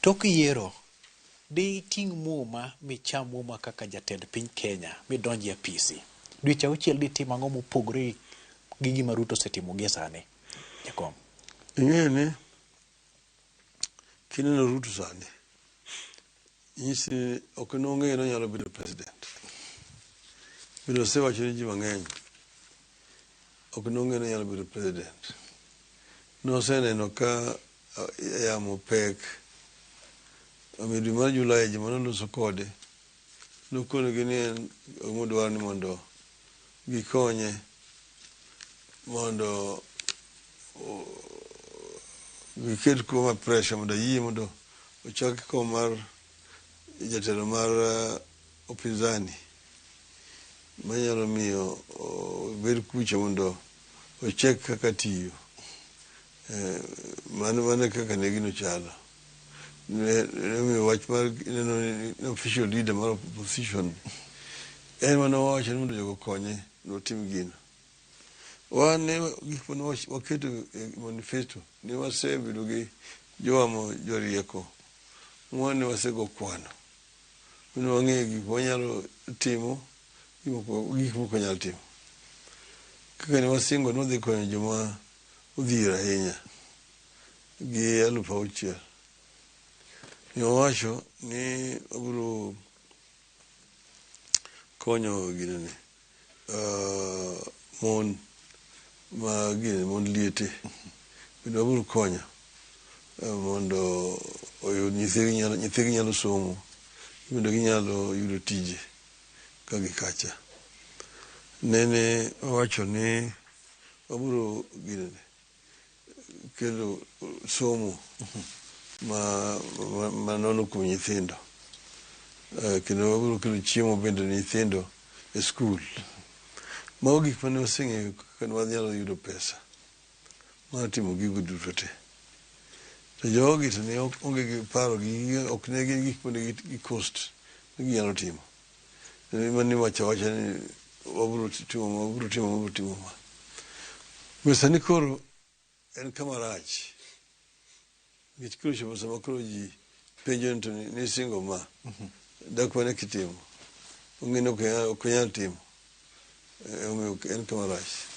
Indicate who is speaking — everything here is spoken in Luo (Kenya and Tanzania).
Speaker 1: Tok yiero, di iting' muma micham muma kaka jatend piny Kenya midonj e apisi. Dweche auchiel ditim ang'o mopogore gi gima Ruto osetimo gie sani? Jakom.
Speaker 2: Ing'eyo ni kineno Ruto sani, nyisi ni ok nong'eyo ni onyalo bedo president. Bende osewacho ne ji mang'eny, ok nong'eyo ni onyalo bedo president. Noseneno ka yamo pek. Omiyo dwe mar Julai joma noloso kode nokonegi ni en gimodwaro ni mondo gikonye mondo giket kuoma pressure mondo ayie mondo ochak kom mar jatelo mar upinzani manyalo miyo obed kucha mondo ochek kaka tiyo. Mano kaka ne gino chalo. Ne omiyo wach mar neno ni official leader mar opposition en mane owacho ni mondo jogo okonye notim gino. Wan ne gik mane waketo e manifesto ne wasebedo gi jowa jorieko mane wasego kwano. Ne wang'eyo gik mwanyalo timo gik mok wanyal timo. Kaka ne wasingo ni wadhi konyo joma odhier ahinya gi 6,000. Ne wawacho ni wabiro konyo ginene mon ma gine mon liete bende wabiro konyo mondo oyud nyithigi nyalo somo kendo ginyalo yudo tije ka gi kacha. Nene wawacho ni wabiro ginene kelo somo ma nono kuom nyithindo kendo wabiro kelo chiemo bende ne nyithindo e skul. Mago gik mane waseng'eyo kaka ne wanyalo yudo pesa mar timo gigo duto te. To jogi to ne onge gi paro gi ok ne gin gik mane gi cost ni ginyalo timo. Mane iwacho awacha ni wabiro timo ma wabiro timo ma wabiro timo ma. Omiyo sani koro en kama rach nikech koro ochopo sama koro ji penjo ni to nisingo ma dak mane kitimo. Ong'e ni ok onyal timo. Omiyo en kama rach.